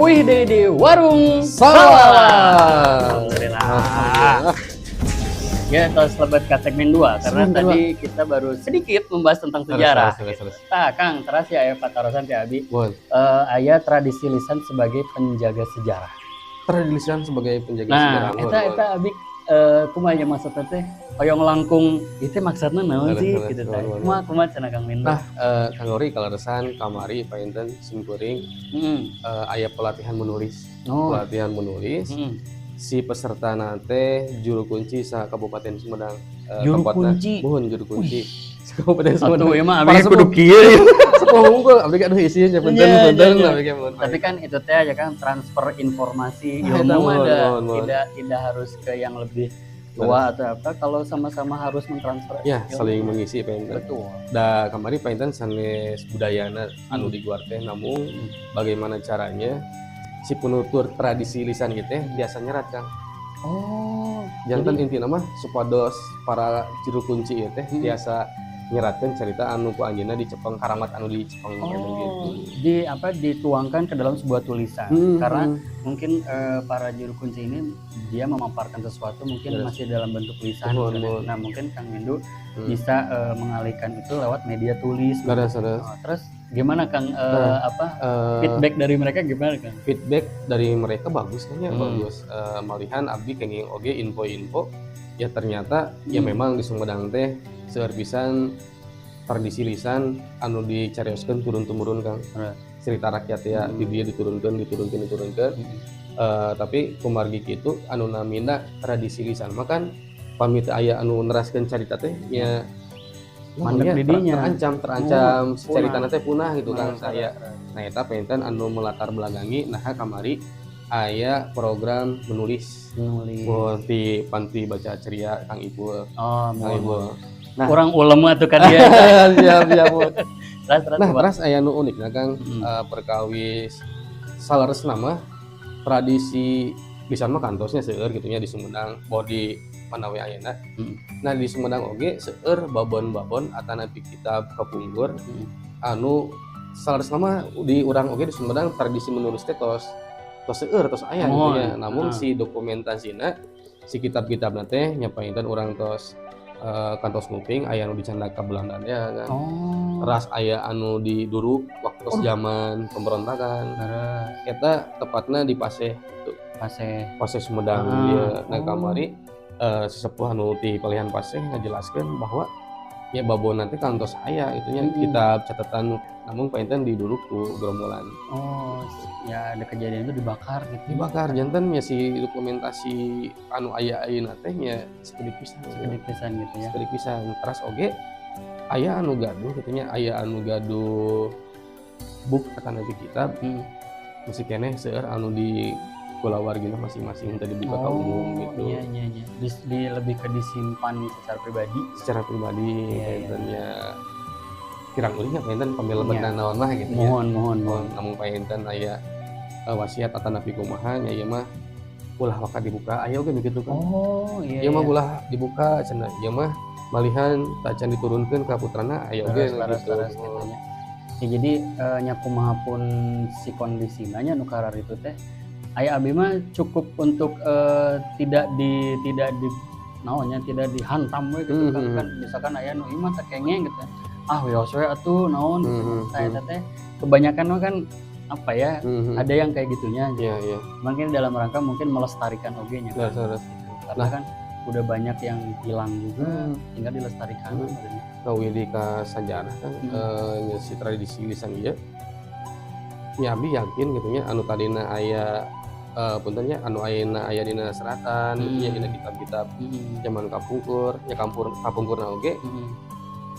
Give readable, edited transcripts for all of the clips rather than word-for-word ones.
Uih deui di Warung Salawala. Alhamdulillah. Ya, tos lebet ke segmen 2 karena Segmen dua. Tadi kita baru sedikit membahas tentang sejarah. Terus, terus, terus. Nah, Kang, teras ya aya patarosan ti abi. Bon. Aya tradisi lisan sebagai penjaga sejarah. Tradisi lisan sebagai penjaga Nah, sejarah. eta Mohon, eta abi kumaha nya maksudna teh? Hoyong langkung itu maksudna naon Terus, sih terus, gitu teh. mohon, mohon. Kumaha kumaha cenah, Kang Windu? Nah, Kang Ori, kaleresan kamari panginten simkuring aya pelatihan menulis. Pelatihan menulis. Si peserta teh juru kunci sa Kabupaten Sumedang. Juru Tempatna. kunci? Muhun, juru kunci sa Kabupaten Sumedang. Atuh ieu mah abi Para kudu sepuh. kieu. Sepuh wungkul, abdi aduh isinya punten punten Iya. abdi ge mohon. Tapi kan itu teh ya kan transfer informasi Nah, ilmu eta, mohon, ada mohon, mohon. Tidak tidak harus ke yang lebih tua atau apa, kalau sama-sama harus mentransfer Ya, ilmu. Saling mengisi panginten. Da kamari panginten sanes budayana anu diguar teh, namun bagaimana caranya si penutur tradisi lisan gitu teh biasa nyerat, Kang. Janten intina mah supados para juru kunci ieu teh biasa nyeratkeun cerita anu ku anjeunna dicepeng, karamat anu dicepeng gitu. Di apa, dituangkan ke dalam sebuah tulisan karena mungkin para juru kunci ini dia memaparkan sesuatu mungkin masih dalam bentuk lisan Mohon, gitu kan. mohon. Nah, mungkin Kang Windu bisa mengalihkan itu lewat media tulis. Leres, leres. Oh, terus gimana, Kang, Nah, apa feedback dari mereka gimana, Kang? Feedback dari mereka bagus kan ya, bagus. Malihan abdi kenging oge info-info ya, ternyata ya memang di Sumedang teh seueur pisan tradisi lisan anu dicarioskeun turun temurun, Kang. Cerita rakyat ya, di dia diturunkan, diturunkan, diturunkan. Tapi kumargi kitu anu namina tradisi lisan mah kan pami teu aya anu neraskeun carita teh nya Mandek nya, di dinya. Terancam, terancam Oh, si caritana punah. Teh punah gitu kan saya. Nah, eta panginten anu melatar belakangi nah kamari aya program menulis. Menulis. Oh, di Panti Baca Ceria Kang Ipul. Oh, Kang mohon. Ipul. Nah. Kurang ulem atuh kan dia. Siap, siap, Bu. Terus terus Nah, coba. terus aya nu unik nah, Kang, perkawis saleresna mah tradisi lisan mah kantosnya seueur gitu nya di Sumedang, boh di mana we ayeuna. Nah, di Sumedang oge seueur babon-babon atanapi kitab kapungkur anu saleresna mah di urang oge di Sumedang tradisi menulis teh tos tos seueur, tos aya gitu ya. Namun si dokumentasina si kitab-kitabna teh nya panginten urang tos kantos nguping aya anu dicandak ka Belanda ya kan. Teras aya anu diduruk waktu zaman pemberontakan. Eta tepatna di Paseh gitu. Paseh. Paseh Sumedang dia. Nah, kamari sesepuh anu ti palihan Paseh ngajelaskeun bahwa ya babon nanti kantos aya gitu nya kitab catatan, namun panginten diduruk ku gerombolan. Oh, ya ada kejadian itu dibakar gitu. Dibakar, janten ya si dokumentasi anu aya ayeuna teh nya sakedik pisan. Sakedik pisan gitu ya. Sakedik pisan. Teras oge aya anu gaduh gitu nya, aya anu gaduh book atanapi kitab masih keneh seueur anu di kulawargina masing-masing, teu dibuka ka umum gitu. Iya. Lebih ke disimpan secara pribadi. Secara pribadi Iya. panginten nya kirang ulih nya panginten pami lebet naon mah gitu ya. Mohon, mohon, mohon. Namun panginten aya wasiat atanapi kumaha nya, ieu mah ulah waka dibuka, aya oge begitu kan. Oh, iya. Ieu mah ulah dibuka cenah, ieu mah malihan tacan diturunkeun ka putrana, aya oge Leres, gitu. Leres, gitu nya. Ya, jadi nya kumaha pun si kondisina nya nu kararitu teh aya abi mah cukup untuk tidak di naonnya, tidak dihantam we gitu kan. Kan misalkan aya nu ieu mah teu kengeng gitu, ah wios we atuh naon gitu. Nah, eta teh kebanyakan mah kan apa ya, ada yang kayak gitunya gitu. Iya. Mungkin dalam rangka mungkin melestarikan oge nya kan. Leres, leres. Gitu. Karena Nah. kan udah banyak yang hilang juga, tinggal dilestarikan sebenarnya. Nah, widi ka sajarah kan nya si tradisi lisan ieu nya abdi yakin gitu nya anu tadina aya punten nya anu ayeuna aya dina seratan gitu nya, dina kitab-kitab zaman kapungkur nya, kampur kapungkurna oge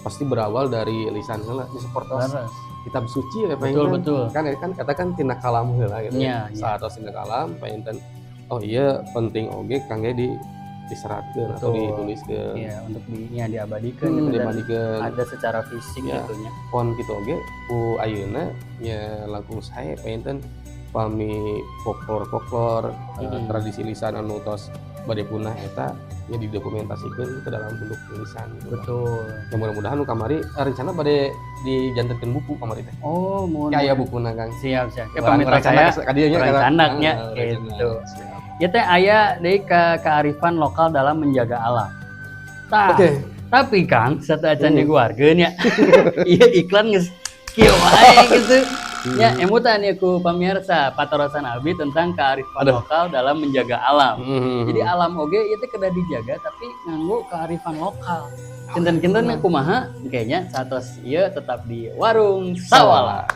pasti berawal dari lisan heula di sapertos kitab suci ya panginten. Betul. Kan kan katakan tina kalam heula gitu Iya, ya. iya. Saat tina kalam panginten, oh iya, penting oge kangge di diseratkeun atau dituliskeun. Iya, untuk di ya, diabadikan gitu dan Diabadikeun. Ada secara fisik gitu nya. Pon gitu oge ku ayeuna nya langkung sae panginten pami folklor-folklor tradisi lisan anu tos bade punah eta nya. Nya didokumentasikan ke dalam bentuk tulisan gitu. Betul. Ya, mudah-mudahan nu kamari rencana bade dijantenkeun buku kamari teh. Oh, mun. Aya bukuna, Kang. Siap, siap. Ya, Urang pamit rencana saya ka dieu nya. Rencananya, Rencana. gitu. Siap. Ya teh aya deui ke kearifan lokal dalam menjaga alam. Tah, tapi Kang, sateuacan diguarkeun ya. Iya, iklan geus kieu wae gitu. Ya, emutan ya ku pamirsa patarosan abi tentang kearifan Aduh. lokal dalam menjaga alam. Jadi alam oge itu kedah dijaga, tapi nganggo kearifan lokal. Kinten-kinten kumaha kayaknya saatos ieu tetap di Warung Sawala.